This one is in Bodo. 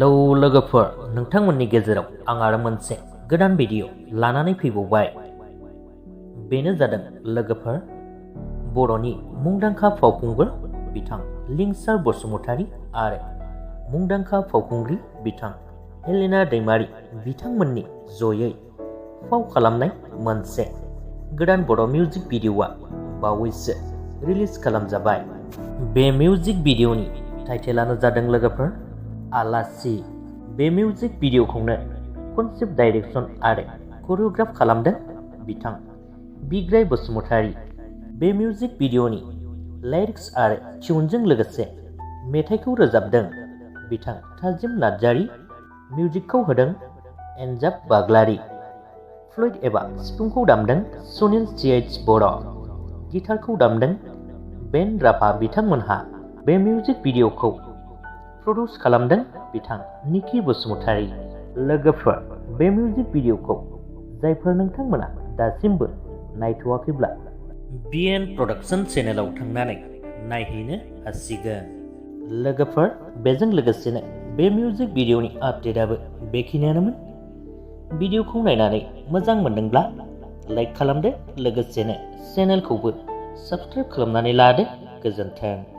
हेलौ लोगोफोर, नोंथांमोननि गेजेराव आं आरो मोनसे गोदान भिडिअ लानानै फैबावबाय। बेनो जादों लोगोफोर बर'नि मुंदांखा फावखुंगुर बिथां लिंसार बसुमतारी आरो मुंदांखा फावखुंग्रि बिथां हेलिना दैमारी बिथांमोननि जयै फाव खालामनाय मोनसे गोदान बर' मिउजिक भिडिअआ बावैसो रिलिज खालामजाबाय। बे मिउजिक भिडिअनि टाइटेलानो जादों लोगोफोर आलासि। बे मिउजिक भिडिअखौनो कनसेप्ट डाइरेक्शन आरो करिय'ग्राफ खालामदों बिथां बिग्राय बसुमतारी। बे मिउजिक भिडिअनि लिरिक्स आरो टिउनजों लोगोसे मेथाइखौ रोजाबदों बिथां थाजिम नार्जारी। मिउजिकखौ होदों एन्जाब बाग्लारी। फ्लुइड एबा सिफुंखौ दामदों सुनील CH बर'। गिटारखौ दामदों बेन राभा बिथांमोनहा। बे मिउजिक भिडिअखौ प्रडिउस खालामदों बिथां निखि बसुमतारी। लोगोफोर, बे मिउजिक भिडिअखौ जायफोर नोंथांमोना दासिमबो नायथ'वाखैब्ला BN प्रडाक्शन चेनेलाव थांनानै नायहैनो हासिगोन। लोगोफोर, बेजों लोगोसेनो बे मिउजिक भिडिअनि आपडेटआबो बेखिनियानोमोन। भिडिअखौ नायनानै मोजां मोनदोंब्ला लाइक खालामदो, लोगोसेनो चेनेलखौबो साबस्क्राइब खालामनानै लादो। गोजोन्थों।